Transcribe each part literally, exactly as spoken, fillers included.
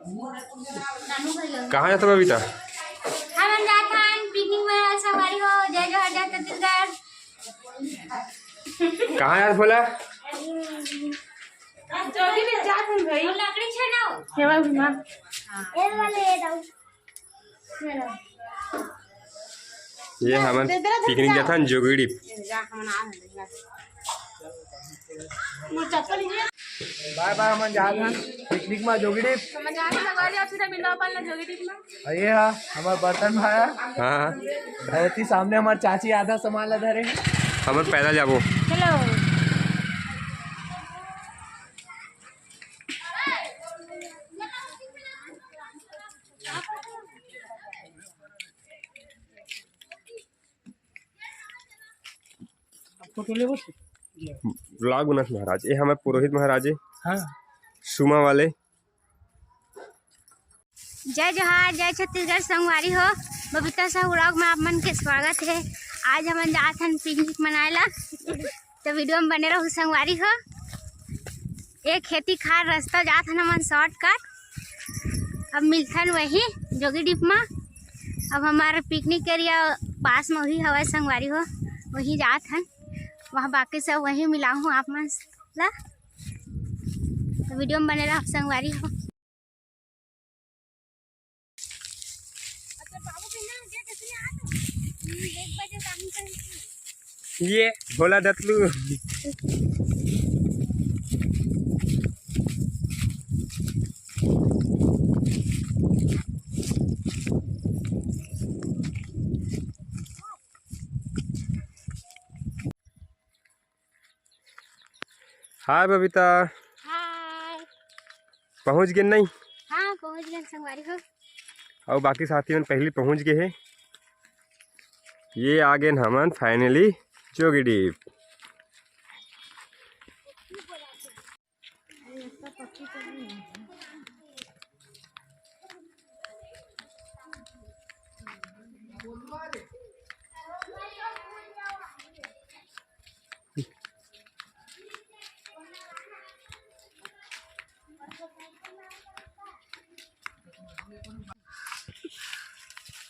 कहाँ जात बबीता? हमन जात हन पिकनिक मनाए संगवारी हो। जय जोहार, जय छत्तीसगढ़। कहाँ जात भोला? जोगी भी जात हन भाई। लकड़ी छे ना। हेवा भी माँ। ये हमन पिकनिक जाथन जोगीडीप। बाय बाय, हमन जात हन पिकनिक मा जोगीडीप। हमन जात हन संगवारी, आप सीधा मिलवा पाल ना जोगीडीप मा। अरे हाँ, हमर बर्तन भाया। हाँ। अउ ओती सामने हमर चाची आधा सामान ला धरे हे। हमन पैदल जाबो। चलो। फोटो लेबो? ब्लॉग बनत महाराज, ये हमर पुरोहित महाराज हे। हाँ। सुमा वाले। जय जोहार, जय छत्तीसगढ़ संगवारी हो। बबीता साहू ब्लॉग में आप मन के स्वागत हे। आज हमन जात हन पिकनिक मनाए ला, तो वीडियो में बने रहू संगवारी हो। ये खेती खार रास्ता जात हन हमन शॉर्टकट। अब मिलथन वही जोगीडीप मा। अब हमार पिकनिक एरिया पास में वही हवय संगवारी हो, वही जात हन। वहाँ बाकी सब वही मिलाहूँ आप मन ला, तो वीडियो में बने रहू संगवारी हो। ये भोला दतलू। हाय बबीता। हाय। पहुँच गेन नहीं? हाँ, पहुँच गेन संगवारी हो। अउ बाकी साथी मन पहली पहुँच गे हे। ये आ गेन हमन finally जोगीडीप।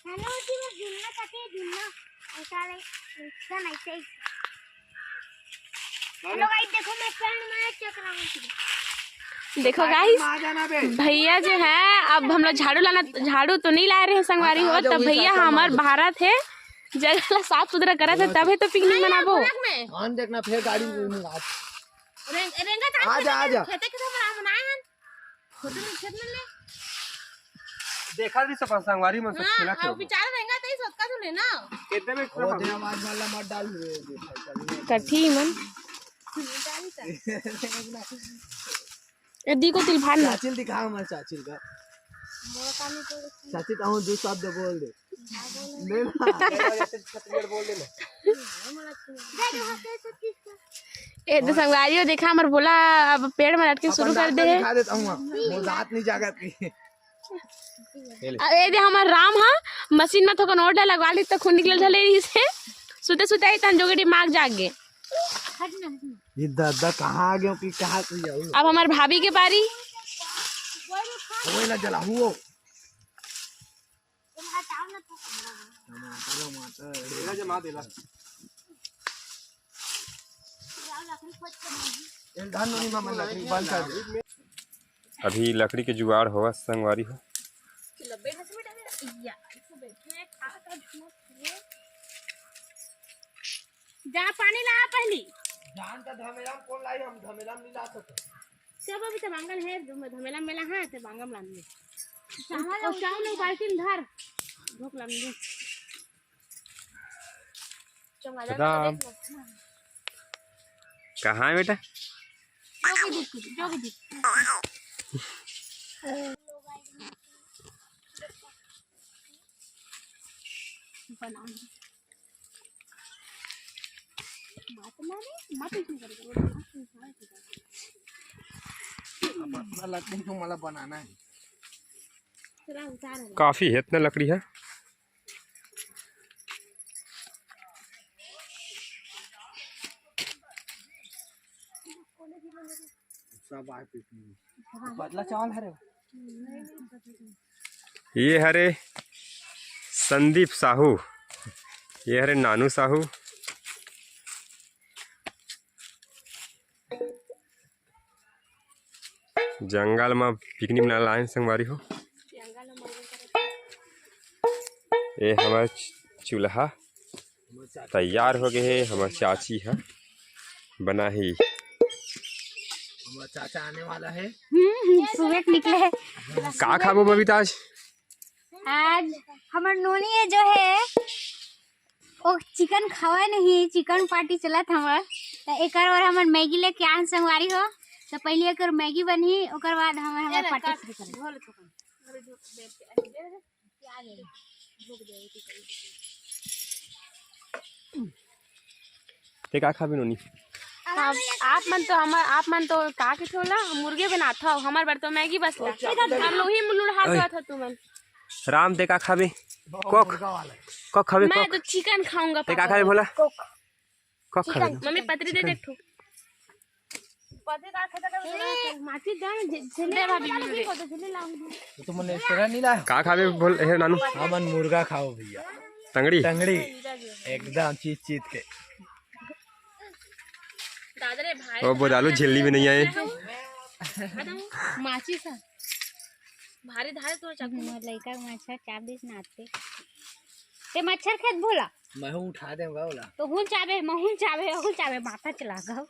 हेलो जी, मैं जुन्ना कटे जुन्ना। ऐसा ले, ऐसा नहीं सही। हेलो गाइस, देखो मैं पैंट में चेक रहा हूँ। देखो गाइस, भैया जो है, अब हम लोग झाड़ू लाना, झाड़ू तो नहीं ला रहे हैं संगवारी हो, तब भैया हमार भारत है, जगह ला साफ सुथरा करत है, तभी तो पिकनिक मनाबो। धान देखना, फिर गाड़ी में आज। रेंगा, रेंगा, आजा, आजा। खेते, खेते में बनाए हैं। छोटे में खेत में ले। देखा भी सब संगवारी मन सब हाँ, खेला अब खेलो। बेचारा रहेंगा तो ही सोचता तो लेना। कितने में वो दे आवाज वाला मत डाल हुए। कठी मन। ए दी को तिल भान ना। चाचिल दिखा हमारे चाचिल का। मोर कानी तो चाची तो हूँ दो शब्द बोल दे। ले ना। छत्तीसगढ़ बोल दे ना। ए, तो संगवारी हो, देखा, हमर भोला अब पेड़ में लटके शुरू कर दे हे। दिखा देता हूँ, वो दांत नहीं जागत की। अब ये दे हमर राम हा, मशीन में थोकन और डर लगवा ली, तो खून निकल चले इसे। सुते सुते ही तन जोगेडी माग जाग गे। ये दादा कहाँ आ गए कि कहाँ से जाऊँ? अब हमर भाभी के बारी। वो ना जला हुआ। टमाटर, टमाटर। एला जमा देला। एल धान नोनी मामा लकड़ी बंद कर दे। अभी लकड़ी के जुगाड़ होवत संगवारी हो। जा पानी ला पहली। जान का धमेला में कौन लाई, हम धमेला में नहीं ला सकते। सब अभी तो बांगल है, धमेला मेला है, तो बांगम लान दे। और चावल एक बाल्टी में धर, भूख लग गई। राम। कहाँ है बेटा? जो भी दिख, जो भी दिख। बना। बात ना रे, मत इसमें कर। अपना लकड़ी तो मला बनाना है। चला उतार। काफी है इतना लकड़ी है। सब आए पीछे। पतला चावल है रे। ये हरे संदीप साहू, ये हरे नानू साहू। जंगल म पिकनिक मनाए ला आए हन संगवारी हो। ये हमर चूल्हा तैयार हो गए हे, हमर चाची ह बनाही। हमारा चाचा आने वाला है। हम्म, सुबह के निकले हैं। का खाबो बबीता आज? आज हमर नोनी हे जो हे, वो चिकन खावा नहीं, चिकन पार्टी चलत हमर। त एकर बर हमर मैगी लेके आन संगवारी हो। त पहले एकर मैगी बनही, ओकर बाद हम हमर पार्टी शुरू करब। ते का खाबे नोनी? आप, आप मन तो हमर, आप मन तो का के छोला मुर्गे बनात हव, हमर बर तो मैगी बस ला। हम लोग ही मुल्लू हार ओए। जात हो तुमन। राम, ते का खाबे? कोक। कोक खाबे, मैं कोक। तो चिकन खाऊंगा ते का पापा। खाबे भोला? कोक। कोक खाबे। मम्मी पतरी दे दे एक ठो। पतरी का खाता था, माची जान, झे-, झेले दे भाभी, लाऊंगी, दे। झेले लाऊंगी। तो तुमने तेरा नहीं लाया? का खाबे बोल, हे नानू? हमन मुर्गा खाओ भैया। तंगड़ी? तंगड़ी। एकदम चीत चीत के। दादा रे भाई। ओ, बोल, आलू झिल्ली भी नहीं आए। माची सा। भारी धारे तोर चाकू। मोर लइका मच्छर चाबिस नाते। ते मच्छर खेत भोला। महू उठा देंगा ओला। तो हुल चाबे, महू चाबे, हुल चाबे, माथा चला गव।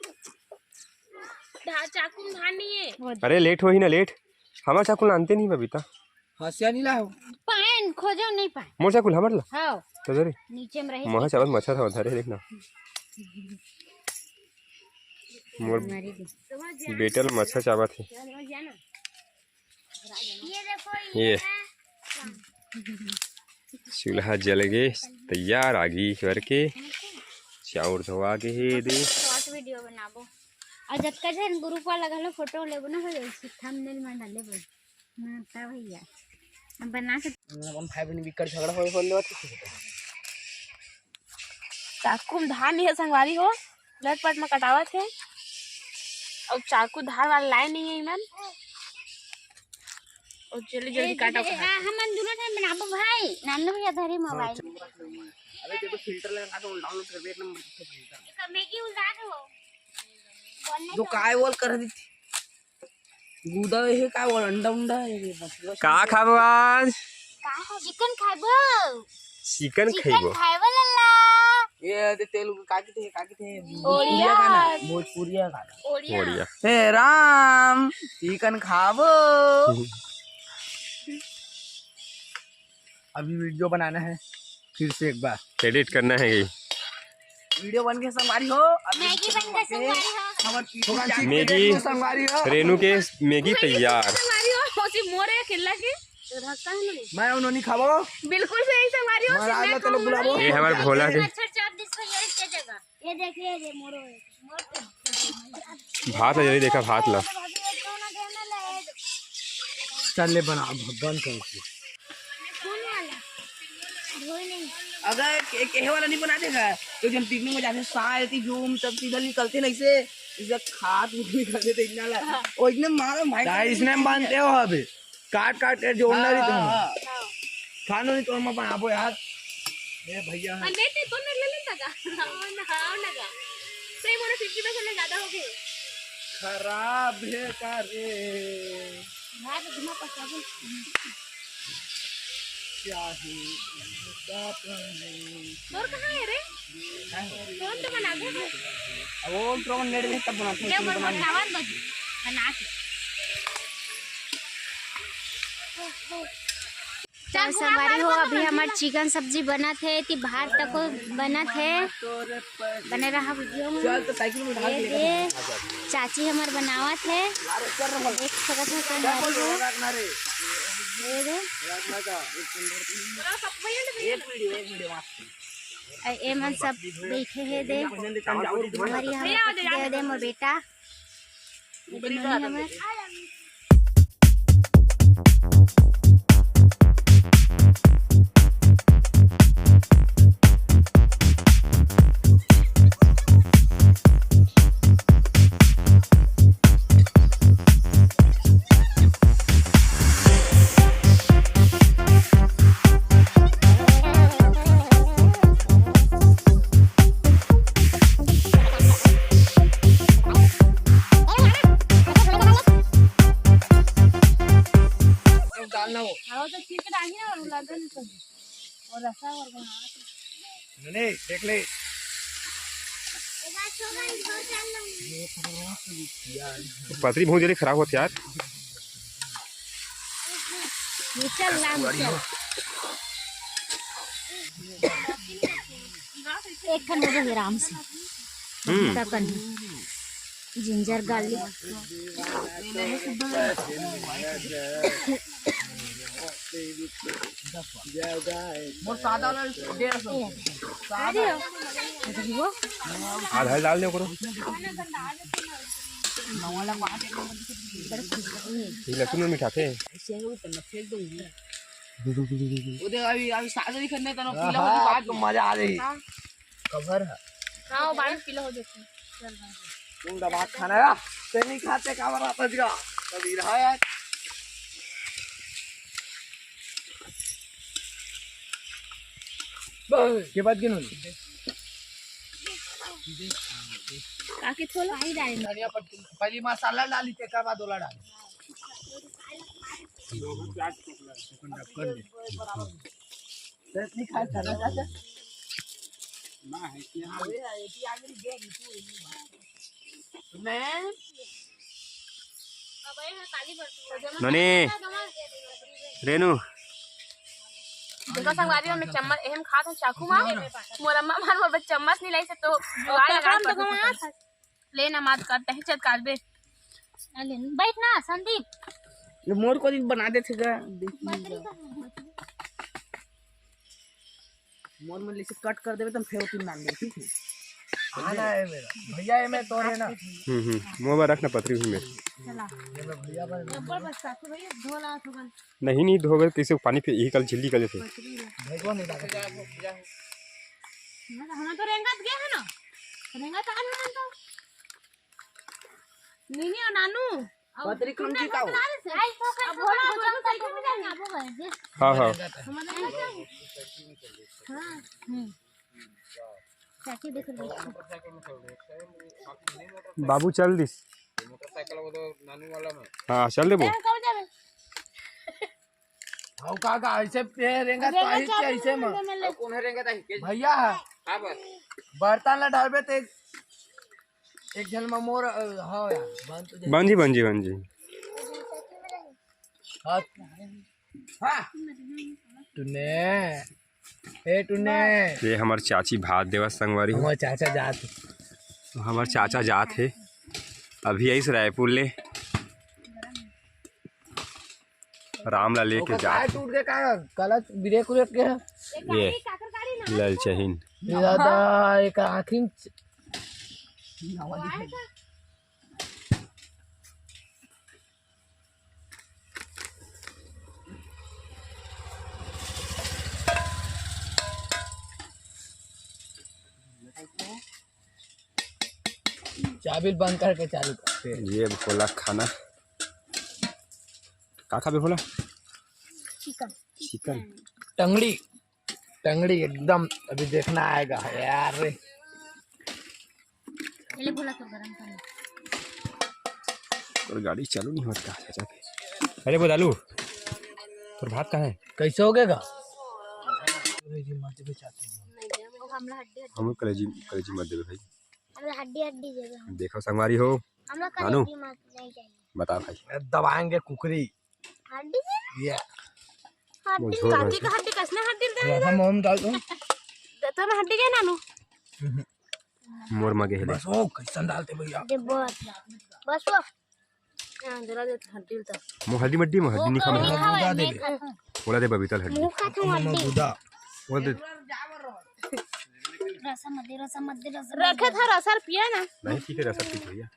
धा-, चाकू में धान नहीं है। अरे, लेट होही ना, लेट। हमर चाकू लानते नहीं, बबीता। हसिया नहीं लाओ। पाएन खोजो नहीं पाए। मोर चाकू हमर ला? हाँ। तो दे रे। नीचे में रही। महा चावल मच्छर ह धरे, देख ना। मोर मारी दे। बेटा ल मच्छर चाबत हे। ये ये। चूल्हा जल गे, तैयार आगी करके। चाउर धोवा गे हे दे। Short video बनाबो। और जतका झन group वाला घलो photo लेबो ना, हो जाई, thumbnail में डाले बर। ना, तब भैया, अब बना के अपन भाई बहन बिकट झगड़ा होए, होए लेवत हे। चाकू में धार नहीं है संगवारी हो, लटपट में कटावत हे। और चाकू धार वाला लाए नहीं है इमन। और जल्दी जल्दी ए, काटा दीदी, उठा। हाँ, हमन दोनों time बनाबो भाई, नानू भैया धरी mobile। अबे देखो filter लगा तो download कर दे, एक नंबर का filter। एकर मैगी उतार दो। जो काय बोल कर दी थी। गुदा हे का वो अंडा उंडा हे ये बस, बस। का खाबो आज? का खाबो? चिकन खाबो। चिकन चिकन खाइबो। खाइबो लल्ला। ये दे तेल का किथे, का किथे? ओड़िया। भोजपुरिया गाना, भोजपुरिया गाना। ओड़िया। ओड़िया। हे राम, चिकन खाबो। अभी video बनाना है फिर से एक बार। Edit करना है ये। Video बन के संगवारी हो, अभी मैगी बन के संगवारी हो। हमर पीछे होगा जाके मैगी, संगवारी हो। रेनू के मैगी तैयार। संगवारी हो, मोसी मोरे अकेला के। मैं उन्होंने खाबो। बिल्कुल सही संगवारी हो। महाराज ला तो लोग बुलाबो। ये हमर भोला के। अच्छा, चाप दिस भैया, इसके जगह। ये देखिए, ये मोरो है। भात ला जल्दी देखा, भात ला। चल ले बना, बंद कर उसे। कौन वाला? धोए नहीं। अगर के-, केहे वाला नहीं बना देगा, तो जब picnic में जाते सारे ती घूम, तब सीधा निकलते नहीं से, इसे खात मुंह निकलते थे इतना ला। हाँ। और इतने मारो भाई। इसने मानते हो अभी? काट काट के जोड़ना रही तुम। हाँ, हाँ। खानो नहीं तो हम अपन आपो यार। ए भैया। हाँ, लेते तो नहीं ले लेता का? हाँ, ना, हाँ, ना का। सही बोलो, fifty percent में ज्यादा हो गए। खराब है का रे? भाई, तो दिमाग पर साबुन। क्या है? तोर कहाँ है रे? कौन तो बना दे? अब वो तो नेट में तब बनाते हैं, ये वो बना। बनावन बस, बना के। तो संगवारी हो, अभी हमर चिकन सब्जी बनत हे, ती भात तको बनत हे। बने रहा video में। चल, तो साइकिल में उठा ये के दे, चाची हमर बनावत हे। देख सकत हो संगवारी हो। ये दे। एक video, एक video, मस्त। अ, एमन सब बैठे हे दे। हमर यहाँ दे दे मोर बेटा। ये दे नोनी हमर। ना वो। हाँ, वो तो चीर के डाली ना और उला दो ना तो। और रसा और बना। नहीं, देख ले। पतरी बहुत जल्दी खराब होती यार। ये चल ना, चल। एक ठन हो जाही आराम से। हम्म। तब कन जिंजर गार्लिक। मोर सादा वाला डेढ़ सौ। अरे, अरे वो। आधा डाल दे ओकरो। ये लहसुन में मिठाथे। फेंक दूंगी। वो देख, अभी, अभी सादा ही करने तो ना, पीला हो जाएगा। आज तो मजा आ रही। हाँ। कवर है। हाँ, वो बाद में पीला हो जाता है। चल भाई। तुम दबा के खाना है, ते नहीं खाते का बना तजगा। कभी रहा यार। बस, के बाद गिनो। काकी थोड़ा ही डालेंगे। धनिया पत्ती, पहली मसाला डाली, तेकर बाद ओला डाली। नोनी, रेनू। देखो संगवारी, मैं चम्मच एहम खात हूँ चाकू मा। मोर अम्मा मन मोर बर चम्मच नहीं लाई से तो जुगाड़ लगा पड़। ले ना मात कर, तही चत काटबे। ले, बैठ ना संदीप। ये मोर को दिन बना देथे गा। मोर मन लेके कट कर देबे, तब फेर ओती नाम दे, ठीक है? आना है मेरा भैया, ये मैं तोरे ना। हम्म हम्म, मोबाइल रखना पतरी हुई में। चला। ये मैं भैया पर रबर बस साथी भैया धोला थोगन। नहीं नहीं, धोबे कैसे पानी फिर यही कल झिल्ली कर देते। पतरी है। भैया नहीं लगा। ना तो हम तो रेंगत गए है ना, रेंगत आ ना तो। नहीं नहीं, नानू। पतरी कम जी का हो? अब भोला भोजन करके भी जाएंगे, अब हो गए, जे हाँ हाँ। हमारे यहाँ जाएंगे। हाँ। हम्म। चाची देख रही है। बाबू चल दिस। मोटरसाइकिल वो तो नानू वाला में। हाँ, चल देबो। तेरे कब जावे? हाउ का का ऐसे पे रेंगा तो आई के ऐसे में। में ले। अब कौन है रेंगा ताही के? भैया। हाँ बस। बर्तन ला डालबे ते एक, एक झन में मोर, अ, हाँ यार, बन तो जाए। बन जी, बन जी, बन जी। हाँ। हाँ। टुने, ए टुने। ये हमर चाची भात देवत संगवारी हो। हमर चाचा जात। हमर चाचा जात हे। अभी आइस रायपुर ले। राम ला लेके ओकर जात काय हे। टूट के का? कलच ब्रेक उरेक के? ये ललचहीन। ये दादा, एक आँखिन च- चाबी बंद करके चालू कर। ये भोला खाना। का खाबे भोला? चिकन। चिकन। टंगड़ी, टंगड़ी एकदम अभी देखना आएगा यार। ये ले भोला तो गरम पानी। और गाड़ी चालू नहीं होता चाचा के। अरे वो दालू, तोर भात कहाँ है? कैसे हो गया गा? कलेजी मत देबे चाची। हम कलेजी, कलेजी मत देबे भाई। हमरा हड्डी हड्डी देबे। देखो संगवारी हो। हमरा नानू। कलेजी मत नहीं चाहिए। बता भाई। दबाएंगे कुकरी। हड्डी से? ये। हड्डी वो झोल काटी भाई। का हड्डी कैसने हड्डी दे हम, हम डाल दो। देता ना हड्डी के नानू। मोर मगे हेले। बस वो कैसन डालते भैया? दे बस। बस वो। हाँ, जरा दे हड्डी तो। मो हड्डी मड्डी, मो हड्डी नहीं खाना। नहीं खावे, नहीं खावे। बोला दे बबीता हड्डी। मुंह का था हड्डी। गुदा। बोल दे। रसा मत दे, रसा मत दे, रसा मत दे। रखे था रसा पिया ना। नहीं, ठीक है, रसा पी भैया।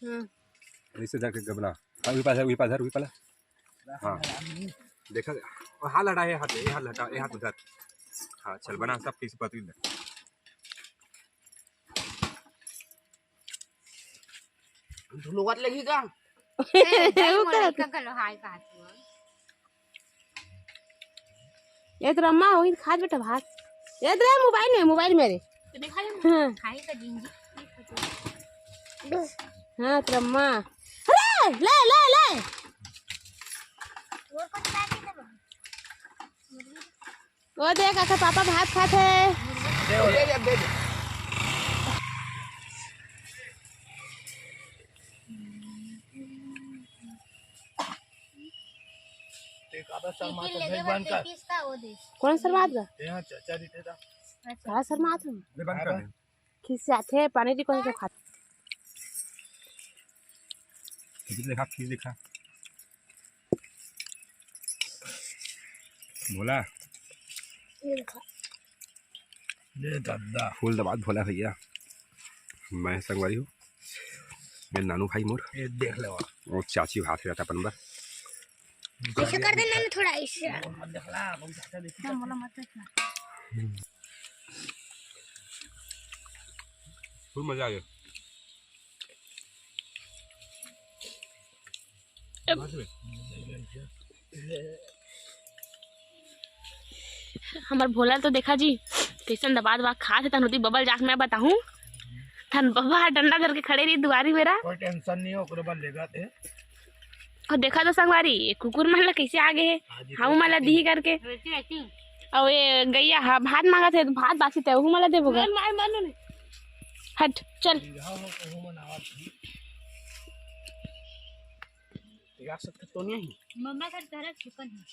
हम्म। ऐसे जाके गबला। हाँ, वही पास है, वही पास है, वही पाला। हाँ। देखा, और हाथ हटा, ये हाथ, ये हाथ हटा, ये हाथ उधर। हाँ, चल बना, सब पीस पतली दे। धुलुवत लगी का? ए, दही मोला इका कलो हाय का हाथ में। ए तोर अम्मा, वही खा बेटा भात। ए तेरे मोबाइल में, मोबाइल में रे। तो दिखा दे। हाँ। खाई का जिंजी। हाँ, तोर अम्मा। अरे, ले, ले, ले। वो देख, आखा पापा भात खात हे। दे, दे, दे, दे। ते काबर शर्मात हे? कौन शर्मात गा? का शर्मात हे? खिसियाथे, पानी जी कौन से खा। खींच दिखा, खींच दिखा। भोला। ये दादा। फूल दबात भोला भैया। मैं संगवारी हूँ। मेरे नानू भाई मोर। ये देख ले। वो चाची भात रहता अपन बर। ऐसे कर देना ना थोड़ा, ऐसे। फुल मजा आ गया। हमर भोला तो देखा जी, कैसन दबा दबा खात हे। तहन ओती बबल जाके मैं बताहूँ, तहन बबा डंडा धर के खड़े रही दुआरी मेरा। कोई टेंशन नहीं है, ओकरे बाद लेगा ते। अउ देखा तो संगवारी, ये कुकुर मन ला कैसे आ गे हे, हाँ जी, हमू मन ला दिही करके। अउ ये गैया हा भात मांगत हे, भात बासी ते ओहू मन ला देबो गा। हट, चल। मम्मा का तरह चिकन है।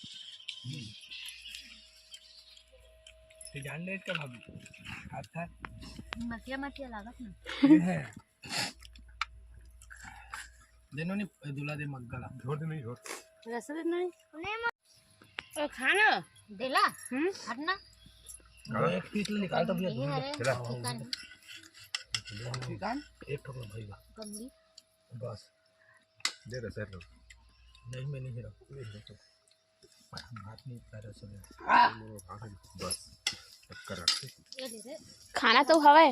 ते जान ले इसका भाभी। अच्छा। मटिया मटिया लागत ना। देनो नहीं, दूल्हा दे मग्गा ला। झोर दे नहीं, झोर। रस दे नहीं। ओ खाना। देला? हम्म। हटना। एक पीस ले निकाल तो भैया, ये है चिकन। चिकन। एक ठोक भाई बा। बस। दे दे सर। नहीं, मैं नहीं रखूँ। भात नहीं खा रहा सब। बस, चक्कर रख। खाना तो हवे।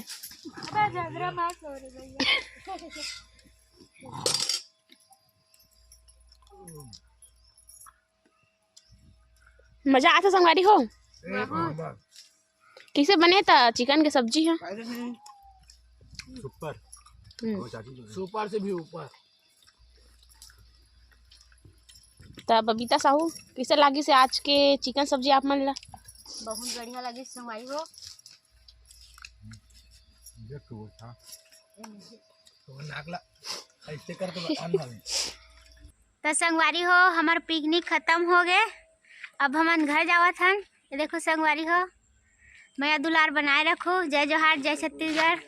मजा आथे संगवारी हो। कैसे बने त चिकन के सब्जी ह? सुपर। हम्म। सुपर से भी ऊपर। त बबीता साहू, कैसे लागिस हे आज के चिकन सब्जी आप मन ला? बहुत बढ़िया लागिस संगवारी हो। देख तो वो था। तो नाक ला ऐसे कर तो बता ना। त संगवारी हो, हमर पिकनिक खतम हो गे। अब हमन घर जावत हन। ये देखो संगवारी हो, मया दुलार बनाए रखो। जय जोहार, जय छत्तीसगढ़।